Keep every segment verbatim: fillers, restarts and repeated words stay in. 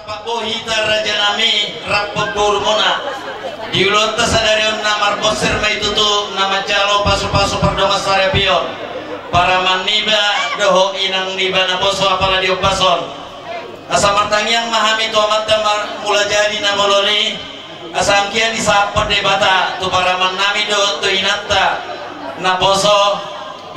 Bohita rajanami rap borumuna. Di ulaonta sadari on na marbonsir ma i tutu na manjalo pasupasu pardongansaripeon. Paraman niba dohot inang niba naposo apala di ombas on. Asa martangiang ma hami tu Amanta Mulajadi na bolon i. Asa anggiat disahaphon Debata tu paramannami dohot tu inanta naposo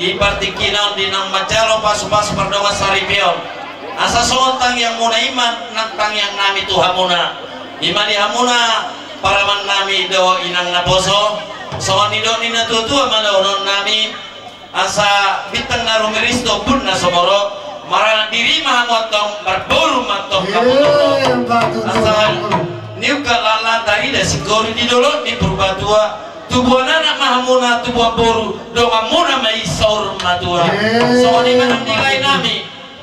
i partingkian on di naung manjalo pasupasu pardongansaripeon. Asa songon tangiangmuna i ma nang tangiangnami tu hamuna. I ma di hamuna paramannami dohot inang naposo. Songon nidok ni natuatua ma dohononnami. Asa bintang na rumiris tu ombun na sumorop, maranak diri ma hamu antong, marboru ma antong hamu. Asa niungkal lala tarida singkoru di dolok ni Purbatua. Tubuan anak ma hamuna, tubuan boru, donganmuna ma i saur matua. Songon i ma nang di laenami.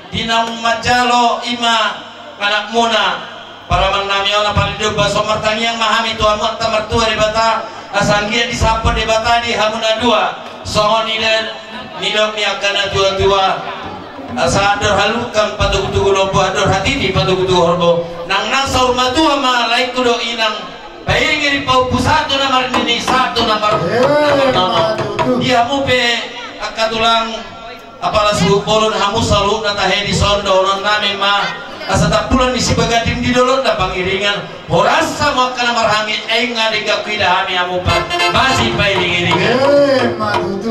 Di naung manjalo i ma anakmuna, paramannami on apala di ombas on, martangiang ma hami tu Amanta Martua Debata, asa anggiat disahaphon Debata di hamu na dua. Songon i nidok ni angka natuatua. Asa andor halumpang patogutogu lombu, andor hatiti patogutogu horbo. Nangnang saur matua ma laengku dohot inang. Pairingiring pahompu sahat tu na marnini, sahat tu na mar-, na marnono. Di hamu pe angka tulang. Apala suhut bolon hamu saluhutna tahe dison, dohononnami ma asa tampulan ni Sibagading di dolok na pangiringan. Horas hamu angka na marhaha, ai nga denggan huida hami hamu pa masipairingiringan.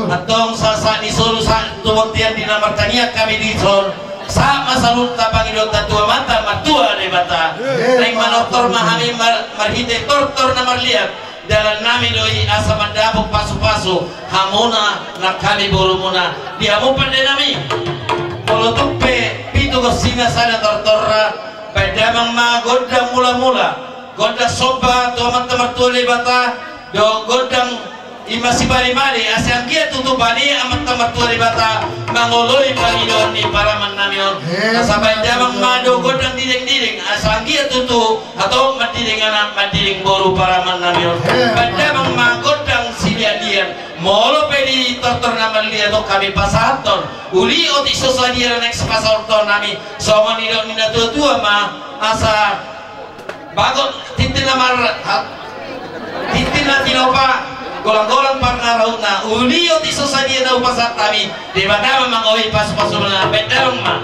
Antong sahat ni solu sahat tu bontean di na martangiang hami dison. Sahat ma saluhutna pangidoanta tu Amanta Martua Debata. Naeng manortor ma hami mar-, marhite tortor na marliat. Dalannami do i asa mandapot pasupasu hamuna nang hami borumuna. Di hamu pandenami, molo tung pe pitu gonsina sada tortorna, baen damang ma gondang mulamula, gondang somba tu Amanta Martua Debata, dohot gondang i ma sibalimali, asa anggiat tutu bani Amanta Martua Debata mangoloi pangidoan ni paramannami on. Asa baen damang ma do gondang didengdideng, asa anggiat tutu hatop mandideng anak, mandideng boru paramannami on. Baen damang ma gondang silianlian. Molo pe di tortor na marliat on hami pasahathon uli otik so sadia na naeng sipasahathonnami. Songon nidok ni natuatua ma asa bagot tintin na mar-, ha-, tintin na tinopa, golanggolang parnarahutna, uli otik so sadia na hupasahat hami. Debata ma mangoloi pasupasuna, baen damang ma.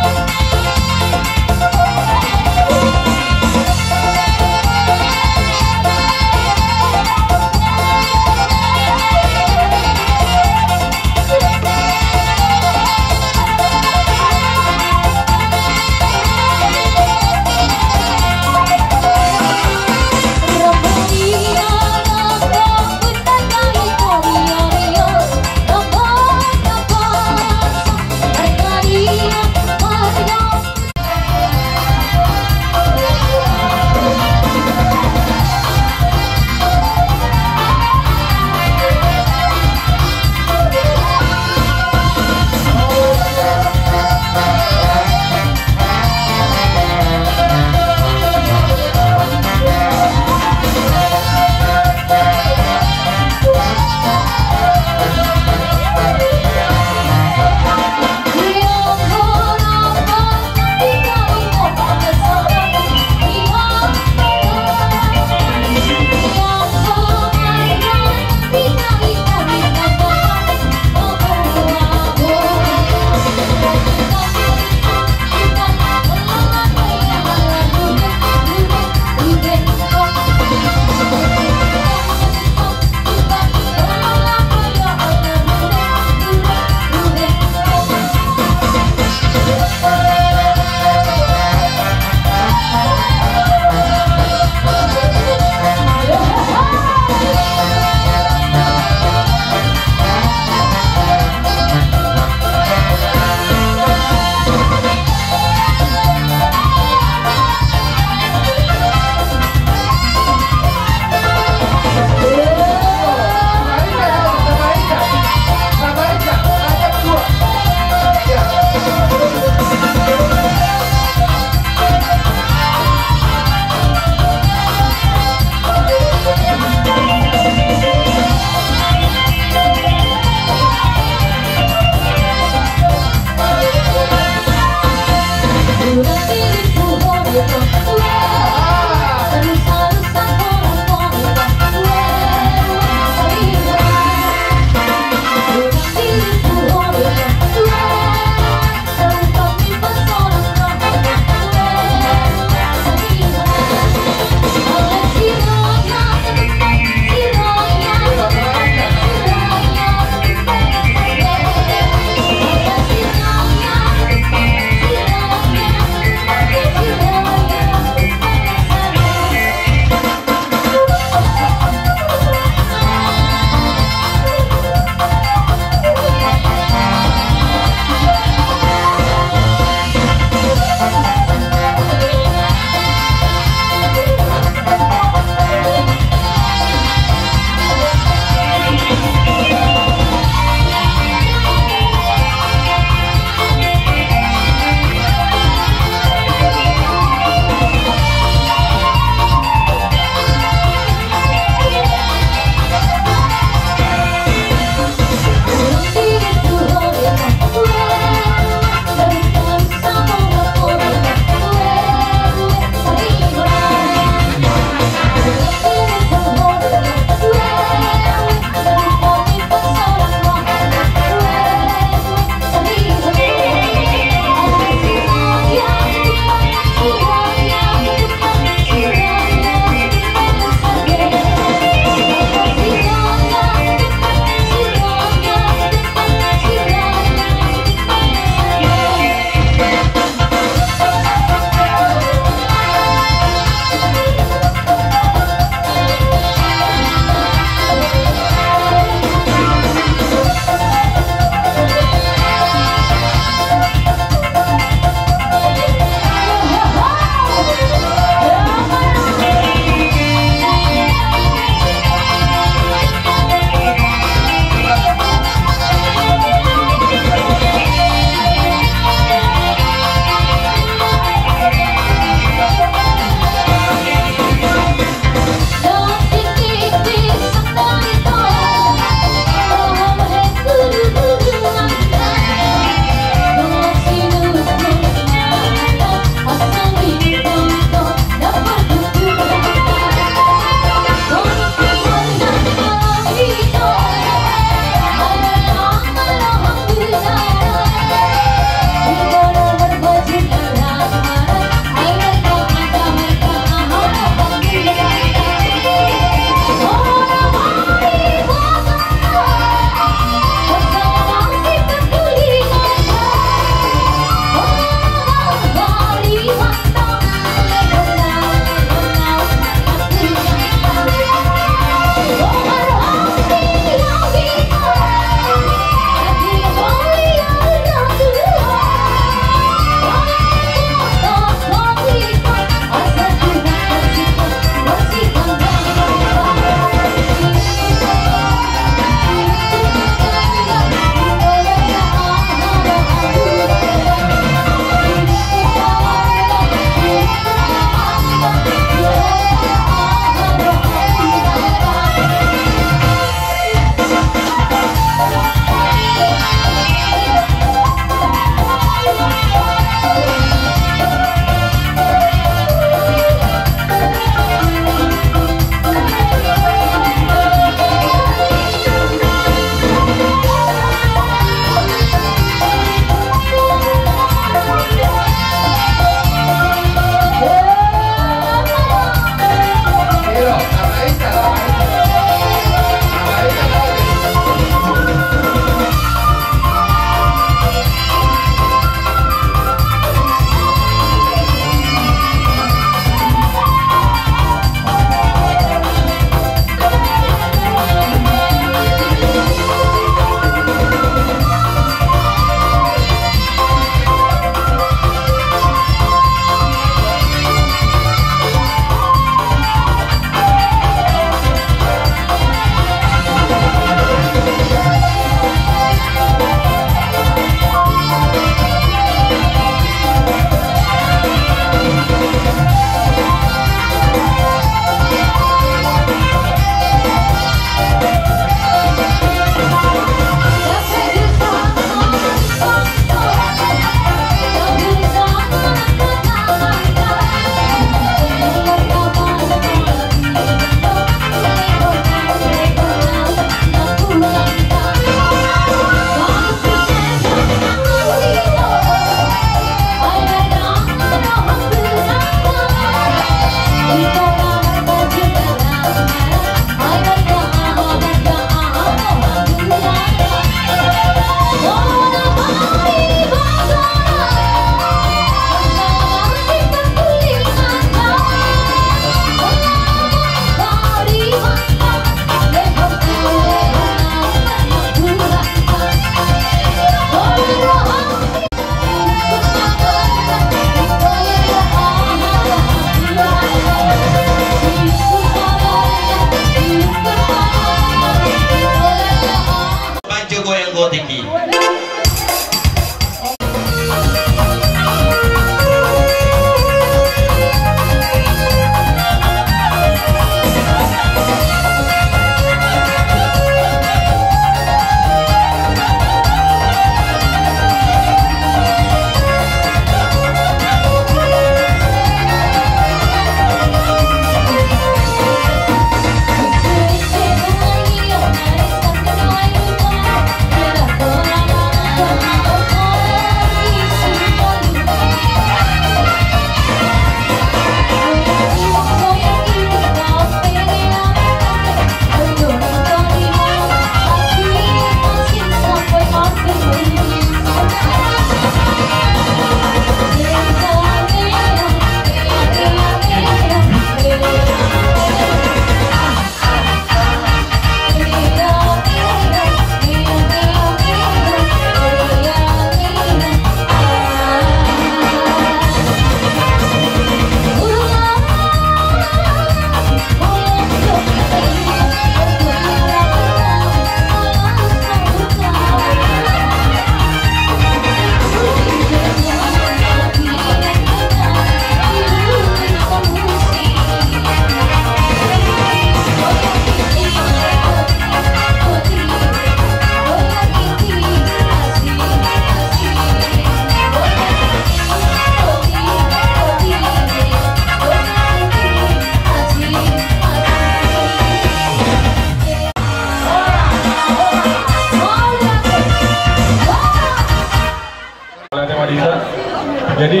Jadi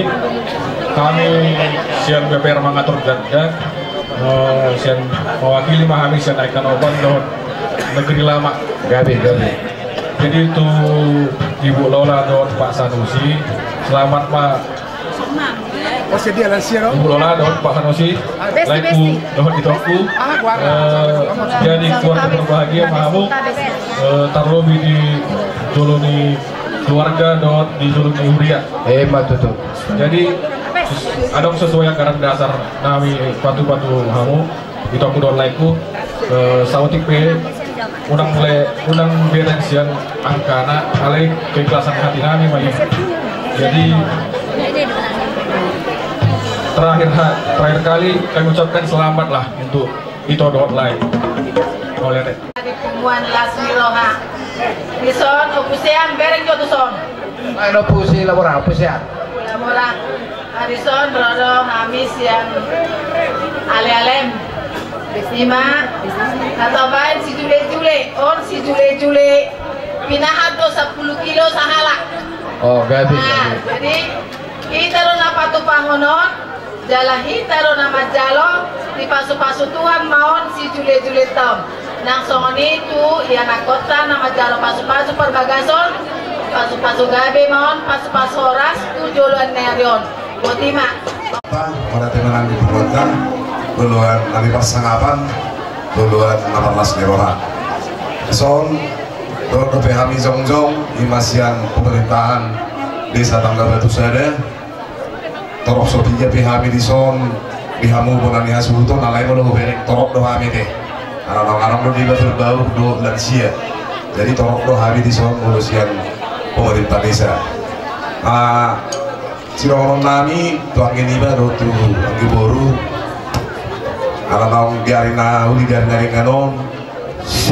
kami sian B P R Mangatur Ganda, eh, sian mewakili ma hami sian Aek Tanoban dohot Negeri Lama. Gabe, gabe. Jadi tu Ibu Lola dohot Pak Sanusi, selamat ma. Oh, sedia lansia, no? Ibu Lola dohot Pak Sanusi, besti, laengku, besti, dohot itongku. Ah, keluarga. Eh, jadi keluarga berbahagia ma hamu. Eh, tarlobi di jolo ni keluarga dohot di jolo ni huria. Eh, ma tutu. Jadi adong sesuai anggaran dasar nami patu-patu hamu, itongku dohot laengku, eh, saotik pe unang mule, unang bereng sian angkana, alai keikhlasan hati nami ma i. Jadi terakhir ha-, terakhir kali kami ucapkan selamat lah untuk ito dohot lae. Mauliate. Di punguan las ni roha. Dison, opusean, bereng jo tuson. Main opusi labora, opusean. Labora. Dison, ro do hami sian alealem. Ima, na tabaen sijulejule, on sijulejule. Pinahan do sampulu kilo sahalak. Oh, gabe, gabe. Jadi, hita do na patupahonon. Jala hita do na manjalo, dipasupasu Tuhan ma on sijulejulenta on. Nang songon i tu ianakhonta na manjalo pasupasu parbagason, pasupasu gabe ma on, pasupasu horas tu joloan ni ari on. Boti ma. Mauliate ma nang di punguanta, joloan nami parsangapan, joloan na parlas ni roha. Dison, dohot dope hami jongjong, ima sian pemerintahan Desa Tangga Batu Sada. Torop so piga pe hami dison, di hamu bona ni hasuhuton, alai molo hubereng torop do hami te. Adong, adong do niba berbaur dohot lansia. Jadi torop do hami dison molo sian pemerintah desa. Ah, sidohonon nami tu anggi niba dohot tu anggi boru. Ala naung di ari na uli, di ari na denggan on,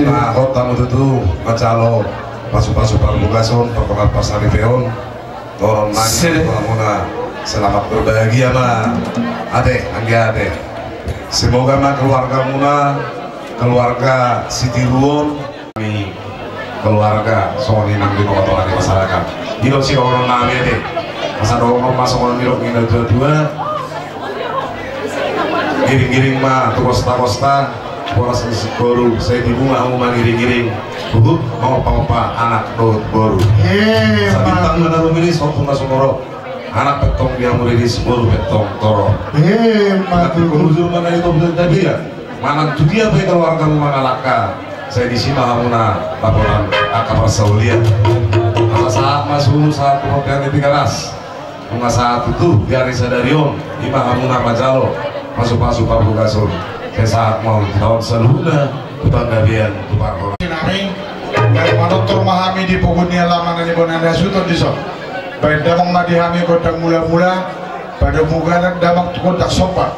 na hot hamu tutu manjalo pasupasu parbagason, pargonsi parsaripeon. Dohonon nami tu hamuna, selamat berbahagia ma. Ate, anggia ate. Semoga ma keluargamuna keluarga sitiruon. Nami keluarga songon i nang di tongatonga ni masyarakat. I do sidohonon nami ate. Asa dohonon ma songon nidok ni natuatua. Giringgiring ma tu kostakosta, horas ni siboru, sai tibu ma hamu mangiringiring. Huhut mangopahompa anak dohot boru. Sabintang ma na rumiris, ompung na sumorop. Anak pe tong di hamu riris, boru pe tong torop. Ima tutu. Bujur ma na di topi tapian. Manang tu dia pe keluargamu mangalangka, sai disi ma hamuna laporan angka parsaulian. Asa sahat ma solu sahat tu bontean ni Tigaras. Nunga sahat tutu di ari sadari on, ima hamuna manjalo pasupasu parbagason. Sai sahat ma on taon saluhutna tu panggabean tu parhorasan. Nami, gabe manortor ma hami di pogu ni alaman na di bona ni hasuhuton dison. Baen damang ma di hami gondang mulamula, padomu damang tu gondang somba.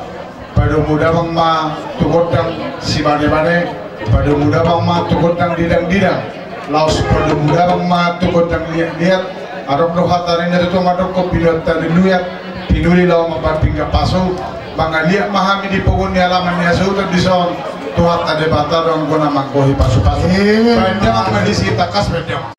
Padomu damang ma tu gondang sibanebane, padomu damang ma tu gondang didangdidang, laos padomu damang ma tu gondang liatliat. Adong do hata ni natuatua mandok, pinuat tali luat, pinuli laho mambahen pinggan pasu. Mangaliat ma hami di pogu ni alaman ni hasuhuton dison, Tuhanta Debata do anggo na manggohi pasupasu. Baen damang ma disi, tangkas baen damang.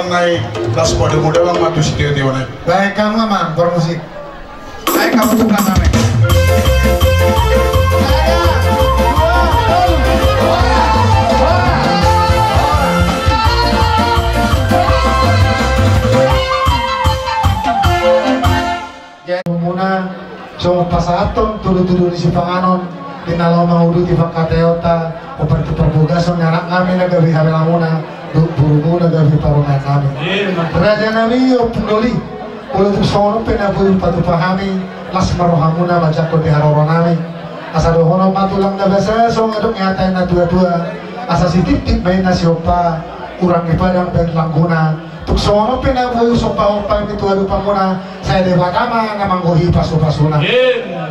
Nai, las pado muda bang matu sitio-tio nai. Baik, kamu aman, permusik. Baik, kamu tukang nami. Muna, so pasahathon tudu-tudu ni sipanganon, di na laho manguduti pangkataionta, omparti parbogason ni anak nami na gabe habelamuna, dohot borumuna gabe parumaen nami. Raja nami, ompung doli, molo tung songon on pe na boi patupa hami, las ma rohamuna manjangkon di haroro nami. Asa dohonon ma tulang na basa, songon adong ni hata ni na tua-tua, asa sitiptip ma inna siompa, urang ni padang baen langguna. Tung songon on pe na boi husombahon hami tu adopanmuna, sai Debata ma na manggohi pasu-pasuna.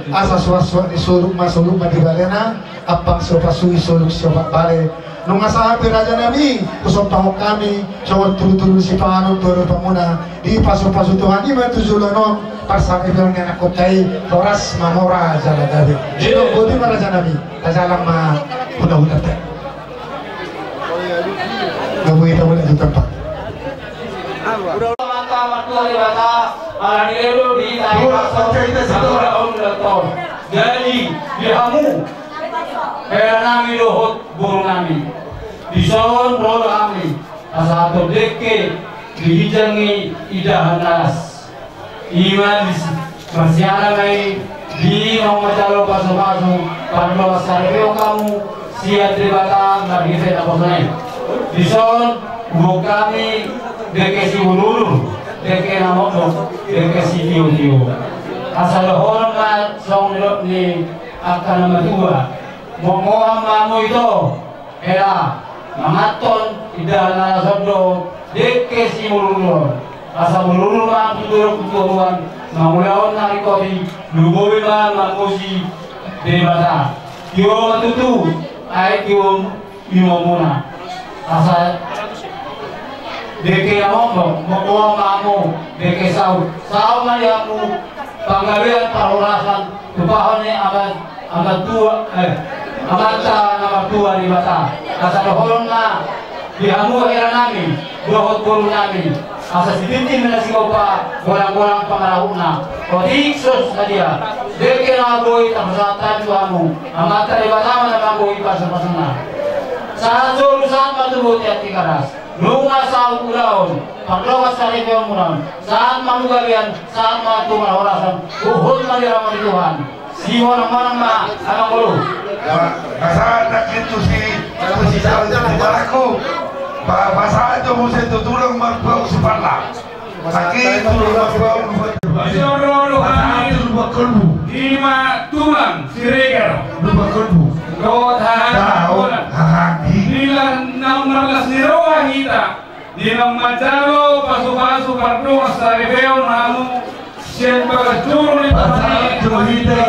Asa suan-suan ni soluk ma, soluk ma di balena, ampang siompat suhi, soluk siompat bale. Nunga sahat pe raja nami, husombahon hami, songon tudu-tudu ni sipanganon tu adopanmuna, dipasu-pasu Tuhan i ma tu joloan on, parsaripeon ni anakkonta i, horas mamora jala gabe. Songon i ma raja nami, tajalang ma huna-hunanta. Gabe hita mulak tu tempat. Jadi, di hamu, hela nami dohot boru nami, dison ro do hami pasahathon dengke di ginjang ni indahan na las. Ima di si-, marsiala ma i di na manjalo pasu-pasu, pardongansaripeon hamu sian Debata marhite naposona i. Dison huboan hami dengke simudur-udur, dengke na mokmok, dengke sitio-tio. Asa dohonon ma songon nidok ni angka na matua: Mokmok ma hamu ito, hela, manganhon indahan na las on do dengke simudur-udur on. Asa mudur-udur ma hamu tu toruan, mangulahon na ringkot i, lumobi ma mamuji Debata. Tio ma tutu, ai tio ni uamuna. Asa dengke na mokmok, mokmok ma hamu dengke saut. Saut ma di hamu panggabean, parhorasan, tupahon ni Ama, Ama tua, eh, Amanta na martua Debata. Asa dohonon ma di hamu hela nami dohot boru nami, asa sititi ma na sigompa, golang-golang pangarahutna. Otik so sadia dengke na boi tapasahat hami tu hamu, Amanta Debata ma na manggohi pasu-pasuna. Sahat solu, sahat ma tu bontean Tigaras. Nunga saut ulaon, pardongansaripeon muna on, sahat ma tu gabean, sahat ma tu parhorasan, huhut ma di hamu ni Tuhan. Simonang-monang ma, amang boru. Ba-, pasahat nangkin tu si, tu si Saul, tu balaku. Ba-, pasahat jo muse tu tulang Marpaung Sipalla. Nangkin tulang Marpaung, pasahat tu Marpaung. Ima tulang Siregar. Marpaung. Dohot hahang. Dohot hahang. Di na marlas ni roha hita, di na manjalo pasu-pasu pardongansaripeon hamu sian bagas juru ni pasahat jo hita,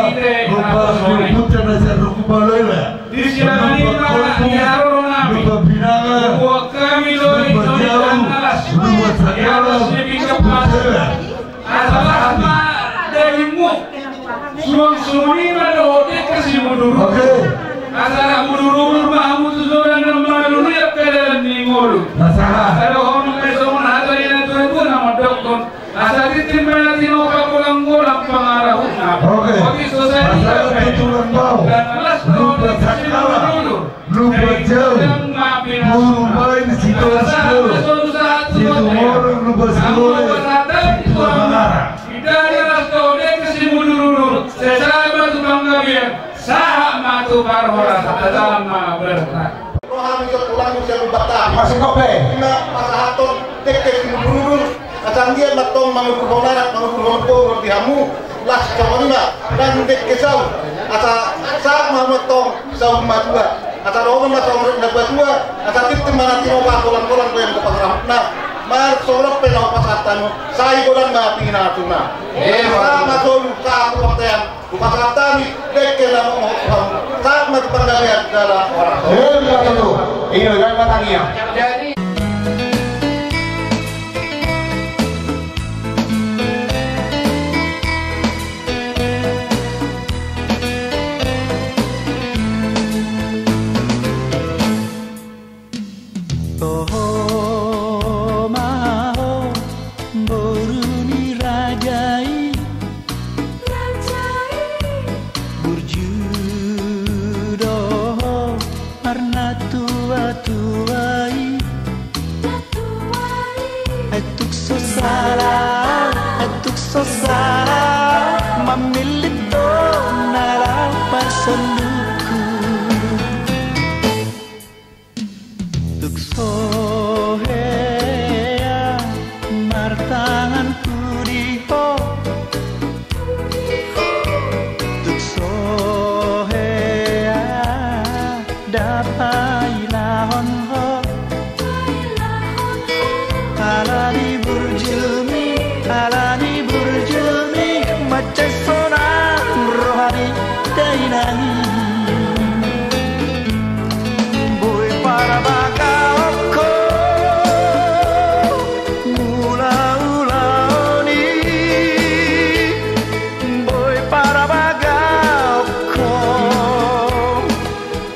lupa lupa na sian Rukun Baloela. Di sian i ma di haroro nami, lupa binanga, lupa hami do i, lupa jabu, lupa sakalam, lupa sela. Asa las ma dagingmu. Suang songon i ma dohot dengke simudur-udur. Oke. Asa na mudur-udur ma hamu tu joloan na malulu i angka dalan ni ngolu. Asa dohonon pe songon hata ni na tua-tua na mandokkon: Asa tintin ma na tinopa, golang-golang pangarahutna. Oke. Otik so sadia pe, asa tintin ma na tinopa, golang-golang pangarahutna. Lupa jabu, lupa jabu. Boru baen sitolu-sitolu. Situmorang, lupa sitolu. Situmorang. Indahan na las do dengke simudur-udur. Sahat ma tu panggabean, sahat ma tu parhorasan, tajalang ma berkah. Rohami jo tulang, sian Batak. Masuk kopi. Ima pasahathon dengke simudur-udur. Asa anggiat ma tong mangudurhon anak, mangudurhon boru di hamu, las songon i ma, nang dengke saut. Asa sahat ma hamu tong saut matua. Asa dohonon ma songon na tua-tua, asa tintin ma na tinopa, golang-golang do pangarahutna. Marsolop pe na hupasahat hamu, sai godang ma pinangasuna. Asa ma solu, sahat tu bontean. Hupasahat hami dengke na mokmok tu hamu, sahat ma tu panggabean jala horas. Emma tutu. Ino, emma tangiang. Toho ma So hea martangan pudi ho, tung so hea ndang pailahon ho. Ala ni burjumi, ala ni burjumi, mansai sonang roha ni dainang i. Boi parabagaon ho mulaulaon i, boi parabagaon ho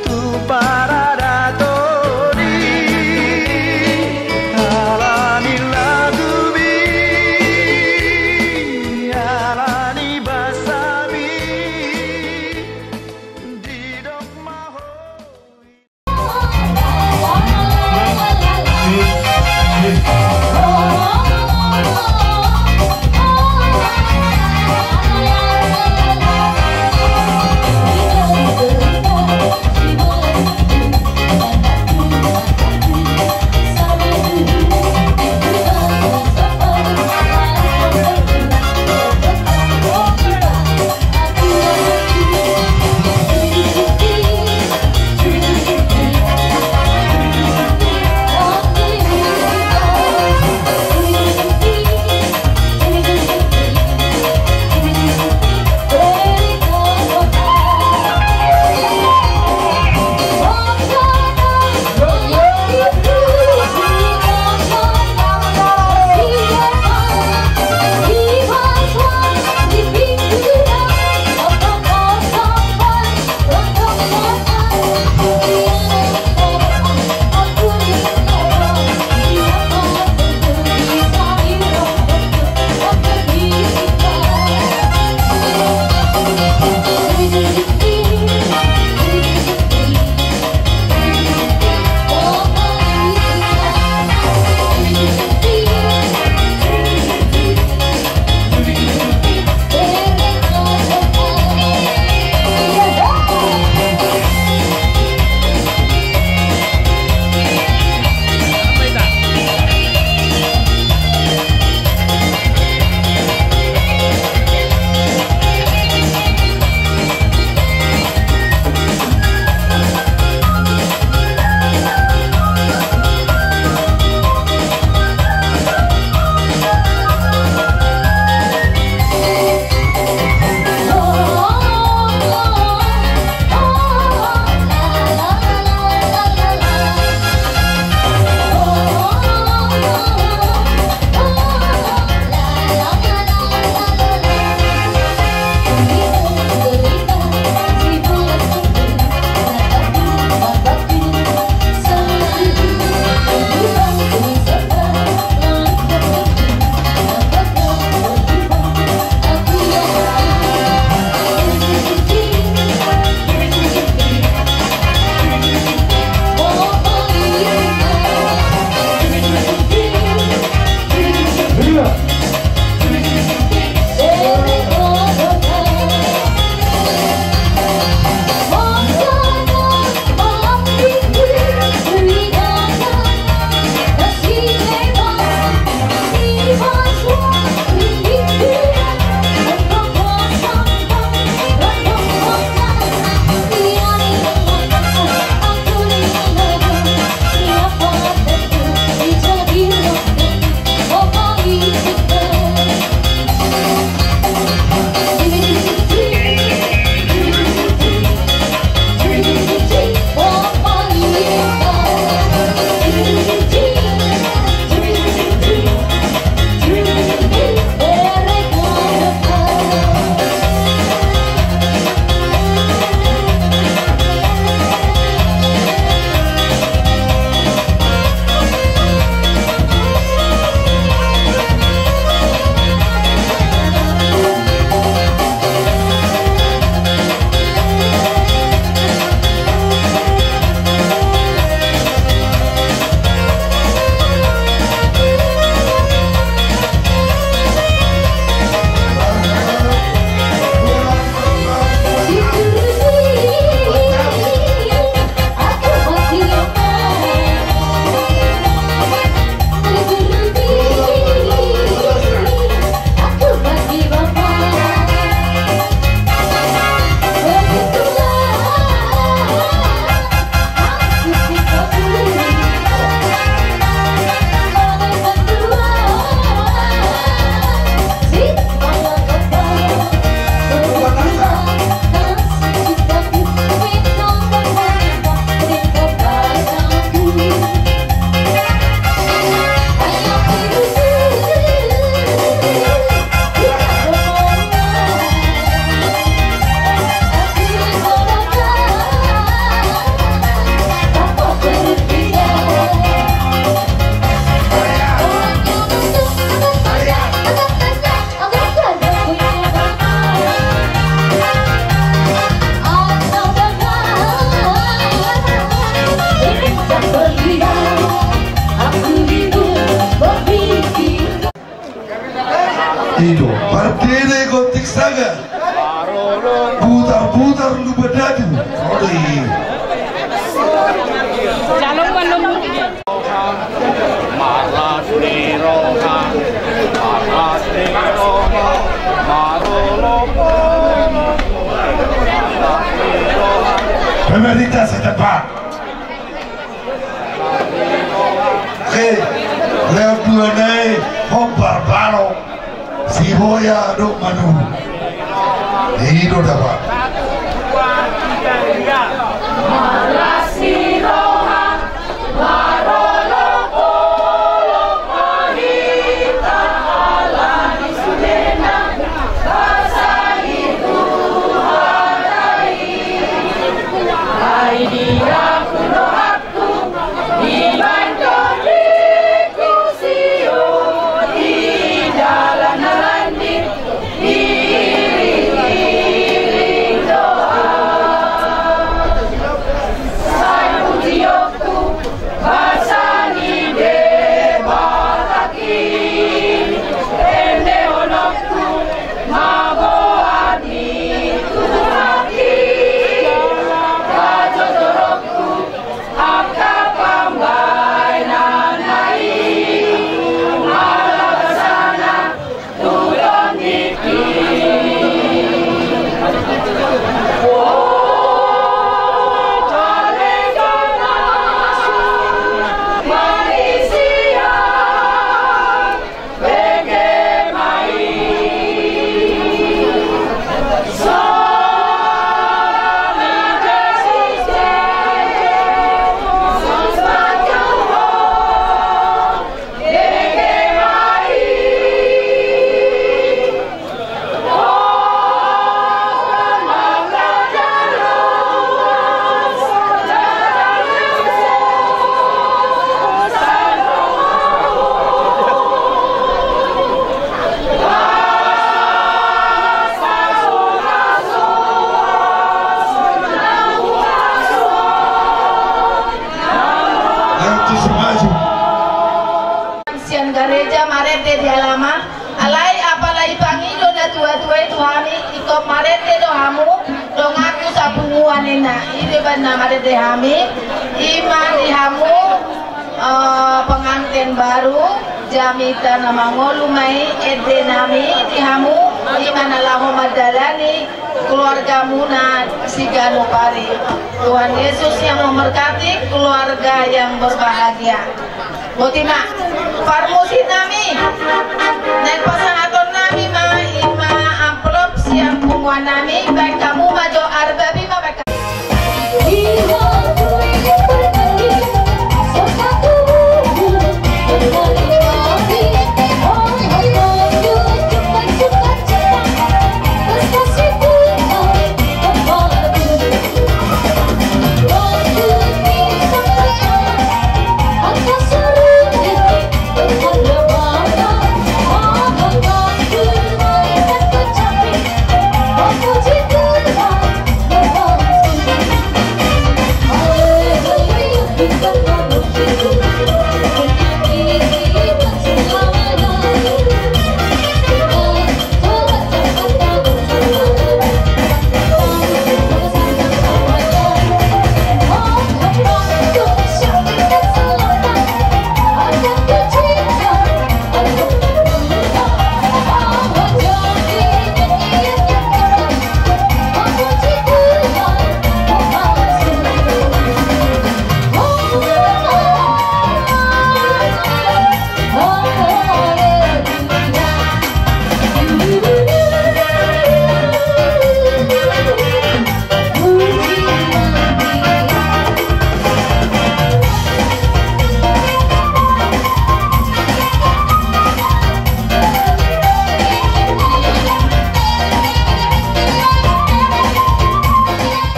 tu paradaton i. Ido, pardede gonting saga. Putar-putar lumban datu. Ode. Marlas ni roha, marlas ni roha, marolopolop. Pemerintah setempat. Oke, lewat dua nai, hombar balo. Siboya do manu. Ido daba. Marlas ni roha, marolopolop, marhita ala ni sudena, basa ni Tuhan ai. Ai dia kulo Di bantor di kusio, di dalan na landit, di iring-iring doa. Sai putihonku basa ni Debata i, endehononku ma goar ni Tuhan i, pajojoronku angka pambahenanna i, ala basana tu tondik i. O, ale jana, marisian. Sian gareja marende di halaman. Alai apala i pangido na tua-tua i tu hami, ingkon marende do hamu, donganku sapunguan ninna. I do umbahen na marende hami, i ma di hamu, eh, pengantin baru, jamita na mangolu ma i, ende nami di hamu, i ma na laho mandalani keluargamuna siganup ari. Tuhan Yesus yang memberkati keluarga yang berbahagia. Boti ma, parmusik nami, naeng pasahaton nami ma, i ma amplop sian punguan nami, baen hamu ma jo, arbabi ma baen.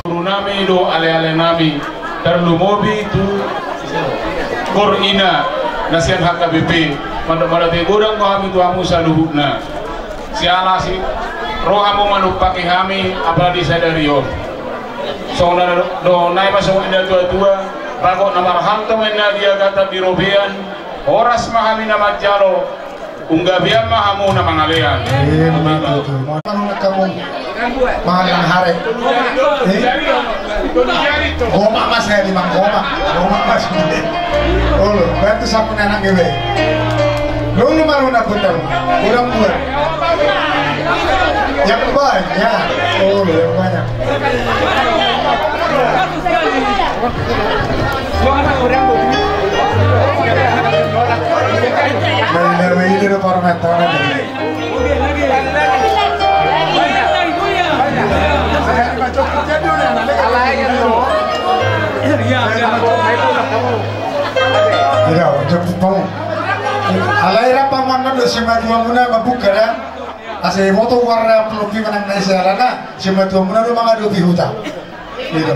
Guru nami do ale-ale nami, tarlumobi tu gor ina na sian H K B P, mandok mauliate godang do hami tu hamu saluhutna. Siala si rohamu manumpahi hami apala di sadari on. Songon na dohonon nai ma songon na tua-tua, bagot na marhalto ma inna di agatan di robean, horas ma hami na manjalo, Unggabian ma hamu na mangalean. Iya, betul, betul. Mau mana kamu? Mangan hare. Eh? Gomak mas ya, lima gomak. Gomak mas. Oh, lo, bantu sapu nenek gue. Lo, lo malu nak putar. Kurang buat. Yang banyak. Oh, lo yang banyak. Nah, nah, ini lo format, format. Iya, jemput mau. Alai rap panganon do simatua muna mabuka ya. Asa iboto warna pelupi menang nai sialana, simatua muna do mangadopi huta. Gitu.